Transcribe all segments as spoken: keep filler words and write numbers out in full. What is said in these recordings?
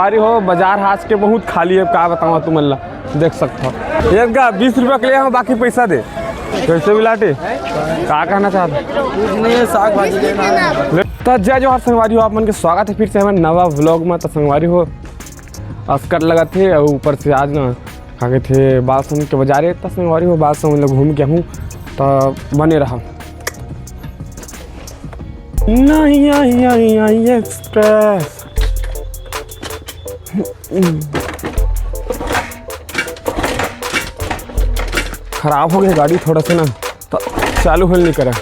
अरे हो, बाजार आज के बहुत खाली हे, का बतावं तुमन ला, देख सकत हव। एक गा बीस रुपया के ले हव, बाकी पैसा दे। कइसे बिलाटी? का कहना चाहत? कुछ नहीं हे, साग भाजी लेना हे। ले, त जय जोहार संगवारी हो, आप मन के स्वागत हे फिर से हमर नवा vlog म। त संगवारी हो, असकट लगत हे अउ ऊपर से आज न का कहिथे, बालसमंद के बाजार हे, त संगवारी हो, बालसमंद ल घूम के आहूं, त बने रहा। नहीं आई, आई, आई express। खराब हो गे गाड़ी थोड़ा सा ना, त चालू होल नहीं करे।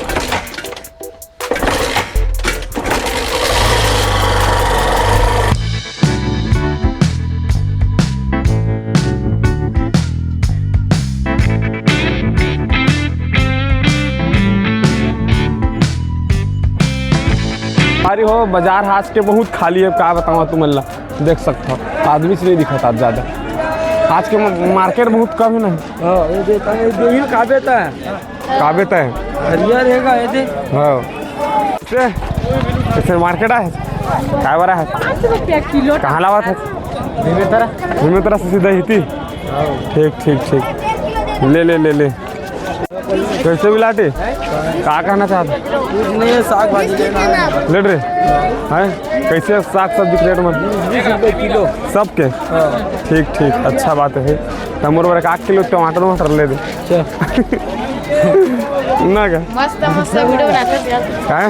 अरे हो, बाजार आज के बहुत खाली हे, का बतावं तुमन ला, देख सकत हव, आदमी से नहीं दिखत आज ज्यादा। आज के म-, market बहुत कम हे ना। हाँ, ये देख, ये देहिल काबे ता हे। काबे तय? हरियर हे गा, ये दे। हाँ। से, कइसे market आय? काय बर आय? पाँच रुपया किलो। कहाँ लावत हे? निमेतरा। निमेतरा से सीधा इही ती? हाँ। ठीक, ठीक, ठीक। ले, ले, ले, ले। कइसे बिलाटी? का कहना चाहत? कुछ नहीं हे, साग भाजी लेना हे। ले रे। हैं? कइसे साग सब्जी के rate मन? बीस रुपया किलो। सबके? हाँ। ठीक, ठीक, अच्छा बात हे। त मोर बर एक आध किलो टमाटर वमाटर ले दे। अच्छा। ना का? मस्त, मस्त video बनाते हैं यार। हैं?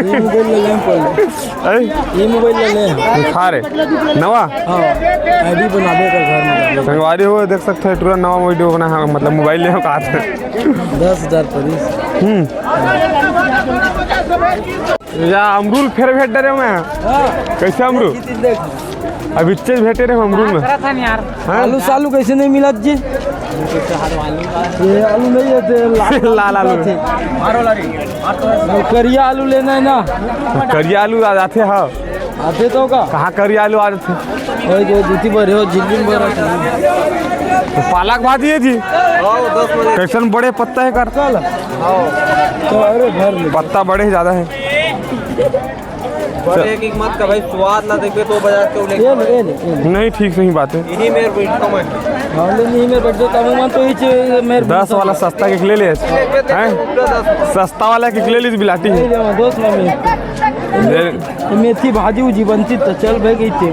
ये mobile ले ले पहले। हैं? ये mobile ले ले। दिखा रे। नवा? हाँ, ID बनाबे का घर में। संगवारी हो, देख सकत हव, टूरा नवा video बना हे, मतलब mobile ले हो का? दस हजार पड़िस। हम्म। या अमरूद फेर भेट डरे मैं। हाँ। कइसे अमरूद? देख। अभी चीज भेटे रहे अमरूद में। हाँ? आलू सालू कइसे नहीं मिलत जी? ये आलू नहीं हे, ते लाल लाल आलू। करिया आलू लेना हे ना? करिया आलू आ जाथे, हाँ। आथे तो का? कहाँ करिया आलू आ जाथे? वही दो, दो तीन बार हो, झिल्ली में बार। पालक भाजी हे जी। कइसन बड़े पत्ता हे कर? चल। तो अरे भर ले। पत्ता बड़े ज्यादा हे। बड़े एक, एक मत का भाई, स्वाद ला देखबे तो बाजार के उले। ये ले, ये ले, ये ले। नहीं, ठीक सही बात हे। इही मेर बैठता मैं। हाँ, ले, इही मेर बैठ जाता मैं, मन तो इही चे-, मेर दस वाला सस्ता के ले ले। हैं? सस्ता वाला के ले लीजिए बिलाटी। नहीं, ले, दोस्त ना मैं। ले। मेथी भाजी उजी बनती त चल भाई गई थे।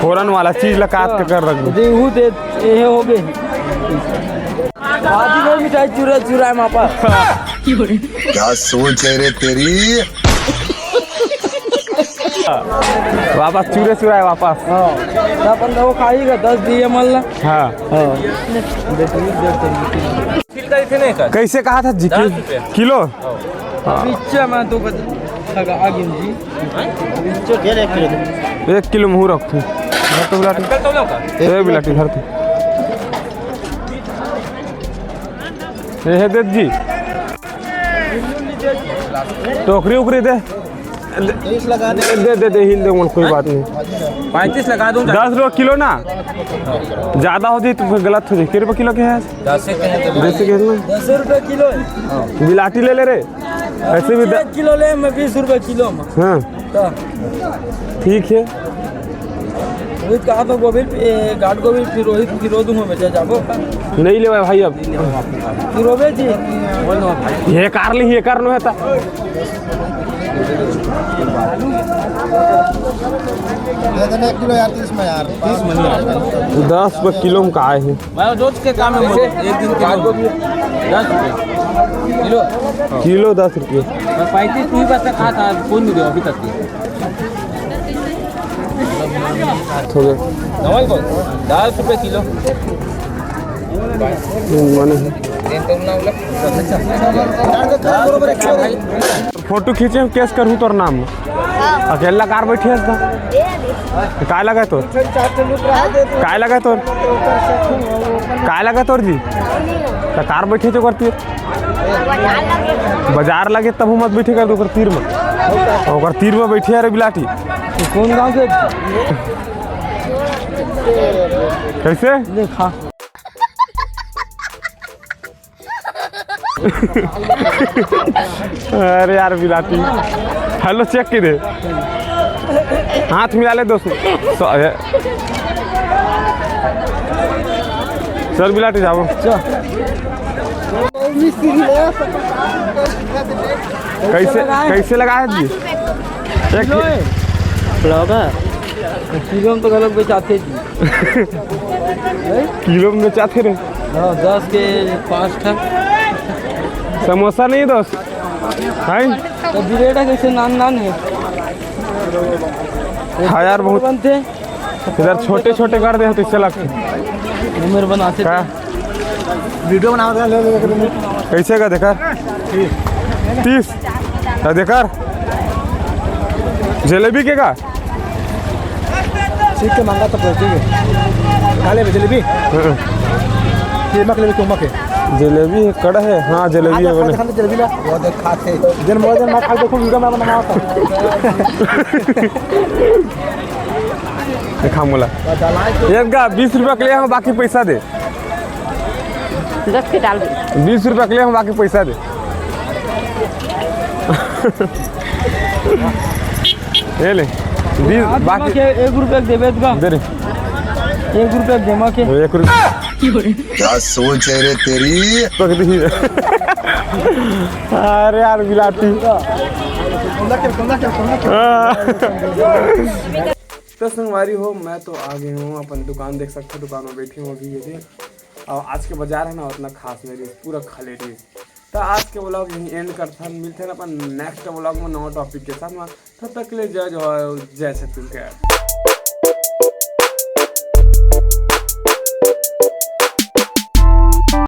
फोरन वाला चीज ला काट के कर रख दो। देहू दे, ये हो गए। भाजी नहीं मिठाई चुरा, चुरा है मापा। क्या सोच है रे तेरी? वापस चूरे चुराए वापस। हाँ, त अपन वो खाई का दस दिए मन ला। हाँ। हाँ। कइसे कहा था जी? दस रुपया। किलो? हाँ। पीछे में तो बस लगा आ गई जी। एक किलो महू रख तू। धर तो बिलाटी। ए बिलाटी धर तू। ये हे दे जी। टोकरी उकरी दे। दे, दे, दे, हिल दे, कोई बात नहीं। पैंतीस लगा दूं। दस रुपये किलो ना, ज्यादा हो जाए तो फिर गलत हो जाए। कितने रुपये किलो के है? दस के है तो दस के है ना? दस रुपये किलो है। बिलाटी ले ले रे, ऐसे भी द- एक किलो ले, मैं बीस रुपये किलो में। हाँ। तो ठीक है। रोहित कहा तो गोभी, ए, गांठ गोभी फिर रोहित फिरो दूंगा, बेचा जाबो। नहीं लेवा भाई अब। फिरोबे जी। ये कार ली, ये कार नो है ता। दे देना एक किलो यार, तीस में यार। दस रुपये किलो में का है? मैं रोज के काम है, मुझे एक दिन के काम। दस रुपये। किलो? किलो दस रुपये। मैं पैंतीस तू ही बस खा था, कौन नहीं दे अभी तक के। हो गया। दस रुपये किलो। हम्म, माने है। फोटो खींचे, केस करहूँ तोर नाम। अकेला कार बैठे हस त? काय लगा तोर? काय लगा तोर? काय लगा तोर जी? त कार बैठे तो करती। बाजार लगे तब हम मत बैठे कर ओकर तीर में। ओकर तीर में बैठे अरे बिलाटी। कौन गांव के? कैसे? ले खा। अरे यार बिलाटी। हेलो चेक की दे। हाथ मिला ले दोस्त। स-, ए। चल बिलाटी जाबो। कैसे, कैसे लगा है जी? एक किलो है। लगा। किलो में तो गलत बेचाते जी। किलो में बेचाते रे। हाँ, दस के पाँच ठा। समोसा नहीं दोस्त? है? तो ब्रेड है, कैसे नान नान है। हाँ यार, बहुत बनते हैं। इधर छोटे छोटे कर दे तो इससे लगते। उम्र बनाते का? थे। वीडियो बनाओ, ले, ले, ले, ले। कैसे का देखा? तीस। का देखा? जलेबी के का? ठीक है, मांगा तो पड़ती है। खा ले जलेबी। हाँ। ये मक ले, तुम मक है। जलेबी है, कड़ा है। हाँ, जलेबी है, बोले। जलेबी ला। वो देख खाते। जन मोर जन मैं खा, देखो वीडियो में बनाओ तो। देखा मोला। एक गा बीस रुपया के लिए हम बाकी पैसा दे। दस के डाल दे। बीस रुपया के लिए हम बाकी पैसा दे। ये ले। बीस आज बाकी। एक रुपया देबे तो का? दे रे। एक रुपया देमा के। एक रुपया। क्या सोच है रे तेरी? पकड़ी। अरे यार, बिलाटी। तो संगवारी हो, मैं तो आ गए हूँ अपन दुकान, देख सकते हो दुकान में बैठे हूँ अभी, ये दे। और आज के बाजार है ना, उतना खास नहीं रही, पूरा खाली रही। तो आज के व्लॉग यहीं एंड करथन, मिलते हैं अपन नेक्स्ट व्लॉग में नवा टॉपिक के साथ में। तब तक के लिए जय जोहार, जय छत्तीसगढ़।